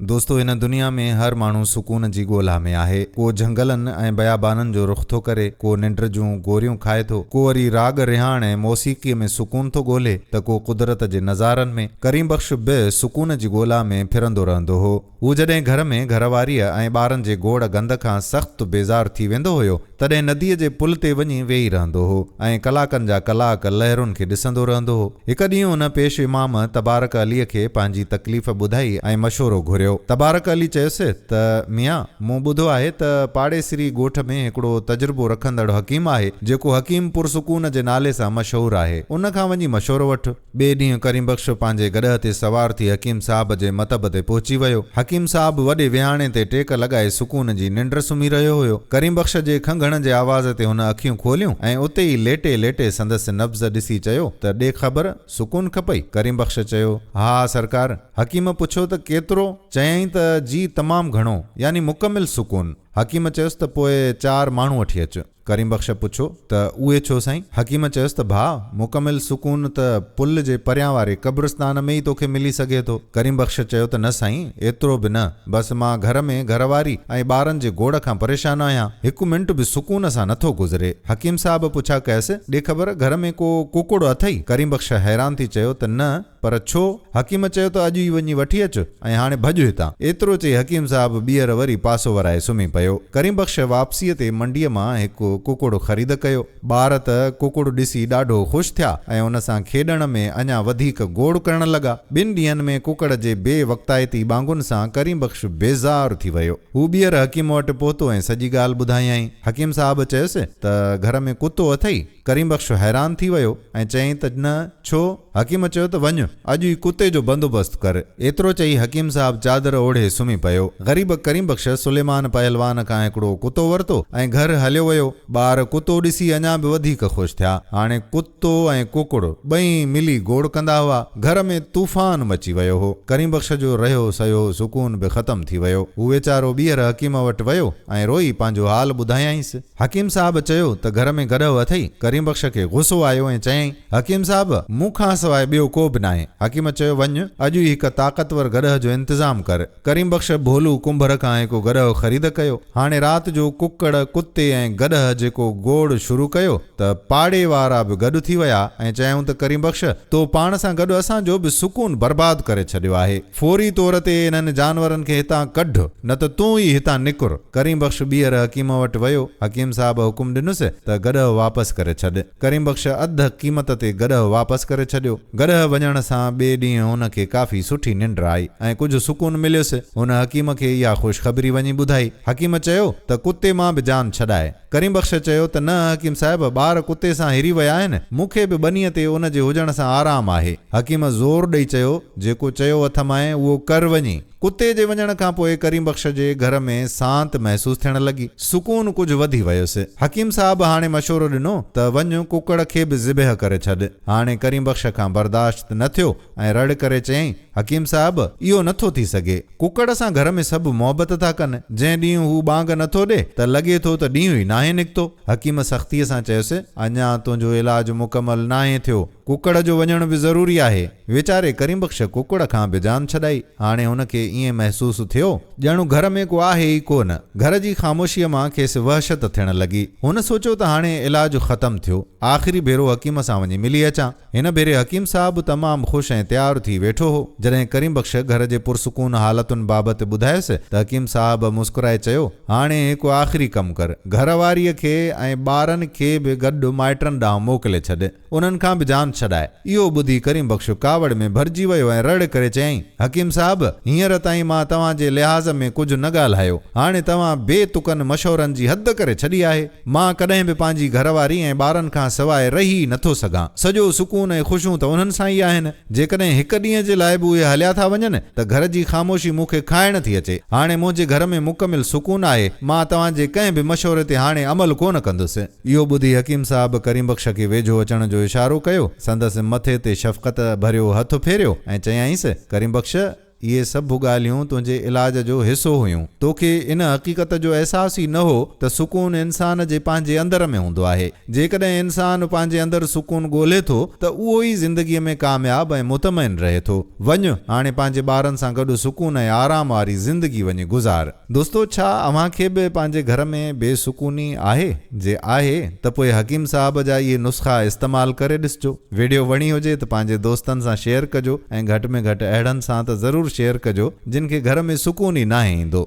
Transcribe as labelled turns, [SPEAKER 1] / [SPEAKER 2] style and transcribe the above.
[SPEAKER 1] دوستو هن دنيا ۾ هر ماڻهو سڪون جي ڳولا ۾ آهي. ڪو جهنگلن ۽ بيابانن جو رخ ٿو ڪري، ڪو ننڊ جون گوريون کائي ٿو، ڪو وري راڳ رهاڻ ۽ موسيقيء ۾ سڪون ٿو ڳولي ته ڪو قدرت جي نظارن ۾. ڪريم بخش به سڪون جي ڳولا ۾ ڦرندو رهندو هو. هو جڏهن گهر ۾ گهر واريء ۽ ٻارن جي گوڙ گند کان سخت بيزار ٿي ويندو هيو، تڏهن نديء جي پل تي وڃي ويهي رهندو هو ۽ ڪلاڪن جا ڪلاڪ لهرن کي ڏسندو رهندو هو. هڪ ڏينهن هن پيش امام تبارڪ عليء کي پنهنجي تڪليف ٻڌائي ۽ مشورو گهريو. تبارڪ علي چيس ته، ميان! مون ٻڌو آهي ته پاڙيسري ڳوٺ ۾ هڪڙو تجربو رکندڙ حڪيم آهي، جيڪو حڪيم پرسڪون جي نالي سان مشهور آهي. ان کان وڃي مشورو وٺ. ٻئي ڏينهن ڪريم بخش پنهنجي گڏهه تي سوار ٿي حڪيم صاحب جي مطب تي پهچي ويو. حڪيم صاحب وڏي ويهاڻي تي ٽيڪ لڳائي سڪون جي ننڊ سمهي رهيو هيو. ڪريم بخش جي کنگهڻ جي آواز تي هن اکيون کوليون ۽ اتي ئي ليٽي ليٽي سندس نبض ڏسي چيو ته ڏي خبر، سڪون کپئي؟ ڪريم بخش چيو، ها سرڪار. حڪيم پڇيو ته ڪيترو؟ چيائين ته جي تمام گهڻو، يعني مڪمل سڪون. حڪيم چيس ته پوء چار ماڻهو وٺي اچ. ڪريم بخش پڇيو ته اهي ڇو سائين؟ حڪيم چيس ته ڀاء مڪمل سڪون ته پل جي پريان واري قبرستان ۾ ئي توکي ملي سگهي ٿو. ڪريم بخش چيو ته نه سائين ايترو به نه، بس مان گهر ۾ گهر واري ۽ ٻارن جي گوڙ کان پريشان آهيان، هڪ منٽ به سڪون سان نٿو گذري. حڪيم صاحب پڇا ڪيس ڏي خبر گهر ۾ ڪو ڪڪڙ اٿئي؟ ڪريم بخش حيران ٿي چيو ته نه. پر ڇو؟ حڪيم چيو ته اڄ ئي وڃي وٺي اچ ۽ هاڻي ڀڄ هتان. ايترو چئي حڪيم صاحب ٻيهر وري پاسو ورائي سمهي پيو. ڪريم بخش واپسيء تي منڊيء مان هڪ ڪڪڙ خريد ڪيو. ٻار ته ڪڪڙ ڏسي ڏاڍو خوش ٿيا ۽ ان سان کيڏڻ ۾ اڃا وڌيڪ گوڙ ڪرڻ لڳا. ٻن ڏينهن ۾ ڪڪڙ جي بي وقتائتي ٻانگن سان ڪريم بخش بيزار ٿي ويو. هو ٻيهر حڪيم وٽ پهتو ۽ سڄي ڳالهه ٻڌايائين. حڪيم صاحب چيس ته گهر ۾ ڪتو اٿئي؟ ڪريم بخش حيران ٿي ويو ۽ چيائين ته نه، ڇو؟ حڪيم چيو ته وڃ، اڄ ئي ڪتي جو بندوبست ڪر. ايترو چئي حڪيم صاحب چادر اوڙهي سمهي پيو. غريب ڪريم بخش سليمان پهلوان کان هڪڙو ڪتو ورتو ۽ گهر هليو ويو. ٻار ڪتو ڏسي اڃا به وڌيڪ خوش ٿيا. هاڻي ڪتو ۽ ڪڪڙ ٻئي ملي گوڙ ڪندا هئا. گهر ۾ طوفان مچي ويو هو. ڪريم بخش جو رهيو سهيو سڪون به ختم ٿي ويو. هو ويچارو ٻيهر حڪيم وٽ ويو ۽ روئي پنهنجو حال ٻڌايائينس. حڪيم صاحب چيو ته گهر ۾ گڏهه اٿئي؟ ڪريم بخش کي غصو آيو ۽ چيائين، حڪيم صاحب! مون کان سواء ٻيو ڪو به ناهي. حڪيم چيو، وڃ، اڄ ئي هڪ طاقتور گڏهه جو انتظام ڪر. ڪريم بخش ڀولو ڪنڀر کان هڪ گڏهه خريد ڪيو. هاڻي رات جو ڪڪڙ، ڪتي ۽ گڏهه جيڪو گوڙ شروع ڪيو ته پاڙي وارا به گڏ ٿي ويا ۽ چيائون ته ڪريم بخش! تو پاڻ سان گڏ اسان جو به سڪون برباد ڪري ڇڏيو آهي. فوري طور تي انهن جانورن کي هتان ڪڍ، نه ته تون ئي هتان نڪر. ڪريم بخش ٻيهر حڪيم وٽ ويو. حڪيم صاحب حڪم ڏنس ته گڏهه واپس ڪري ڇڏ. ڪريم بخش اڌ قيمت تي گڏهه واپس ڪري ڇڏيو. گڏهه وڃڻ سان ٻئي ڏينهن هن کي ڪافي سٺي ننڊ آئي ۽ ڪجهه سڪون مليس. هن حڪيم کي اها خوشخبري وڃي ٻڌائي. حڪيم چيو ته ڪتي مان به جان ڇڏاء. ڪريم بخش چيو ته نه حڪيم صاحب ٻار ڪتي سان هري ويا آهن، مون کي به ٻنيء تي ان جي هجڻ سان آرام آهي. حڪيم زور ڏئي چيو، جيڪو چيو اٿمانء اهو ڪر وڃي. ڪتي جي وڃڻ کان پوء ڪريم بخش جي گهر ۾ سانت محسوس ٿيڻ لڳي. سڪون ڪجهه وڌي ويس. حڪيم صاحب هاڻي مشورو ڏنو ته وڃ ڪڪڙ کي به ذبح ڪري ڇڏ. هاڻي ڪريم بخش کان برداشت نه ٿيو ۽ رڙ ڪري چيائين، حڪيم صاحب! اهو نه ٿو ٿي سگهي. ڪڪڙ سان گهر ۾ سڀ محبت ٿا ڪن. جنهن ڏينهن هو ٻانگ نه ٿو ڏي ته لڳي ٿو ته ڏينهن ئي ناهي نڪتو. حڪيم سختيء سان چيس، اڃا تنهنجو علاج مڪمل ناهي ٿيو. ڪڪڙ جو وڃڻ به ضروري آهي. ويچاري ڪريم بخش ڪڪڙ کان به جان ڇڏائي. هاڻي هن کي ائين محسوس ٿيو، ڄڻ گهر ۾ ڪو آهي ئي ڪو نه. گهر جي خاموشيء مان کيس وحشت ٿيڻ لڳي. هن سوچيو ته هاڻي علاج ختم ٿيو. آخري ڀيرو حڪيم سان وڃي ملي اچان. هن ڀيري حڪيم صاحب تمام خوش ۽ تيار ٿي ويٺو هو. جڏهن ڪريم بخش گهر جي پرسڪون حالتن بابت ٻڌايس ته حڪيم صاحب مسڪرائي چيو، هاڻي هڪ آخري ڪم ڪر. گهر واريء کي ۽ ٻارن کي به گڏ مائٽن ڏانهن موڪلي ڇڏ. انهن کان به جان ڇڏاء. اهو ٻڌي ڪريم بخش ڪاوڙ ۾ ڀرجي ويو ۽ رڙ ڪري چيائين، حڪيم صاحب! هينئر تائين مان توهان جي لحاظ ۾ ڪجهه نه ڳالهايو. هاڻي توهان بي تڪن مشورن جي حد ڪري ڇڏي آهي. مان ڪڏهن به پنهنجي گهر واري ۽ ٻارن کان سواء رهي ئي نٿو سگهان. سڄو سڪون ۽ خوشيون ته انهن سان ئي آهن. جيڪڏهن هڪ ڏينهن جي لاء به اهي هليا ٿا وڃن ته گهر جي خاموشي مون کي کائڻ ٿي اچي. هاڻي منهنجي گهر ۾ مڪمل سڪون آهي. مان توهان جي ڪنهن به مشوري تي هاڻي عمل ڪونه ڪندس. اهو ٻڌي حڪيم صاحب ڪريم بخش کي ويجهو اچڻ جو اشارو ڪيو. سندس مٿي تي شفقت ڀريو هٿ ڦيريو ۽ چيائينس، ڪريم بخش! اهي سڀ ڳالهيون تنهنجي علاج جو حصو هيون. توکي ان حقيقت جو احساس ئي نه هو ته سڪون انسان جي پنهنجي اندر ۾ هوندو آهي. جيڪڏهن انسان پنهنجي اندر سڪون ڳولي ٿو ته اهو ئي زندگيء ۾ ڪامياب ۽ مطمئن رهي ٿو. وڃ، هاڻي پنهنجي ٻارن سان گڏ سڪون ۽ آرام واري زندگي وڃي گذار. دوستو ڇا اوهان کي به پنهنجي گهر ۾ بي سڪوني آهي؟ جي آهي ته پوء حڪيم صاحب جا اهي نسخا استعمال ڪري ڏسجو. ويڊيو وڻي هجي ته پنهنجي دوستن سان شيئر ڪجو ۽ گهٽ ۾ گهٽ اهڙن سان ته ضرور شيئر ڪجو جن کي گهر ۾ سڪون ئي ناهي ايندو.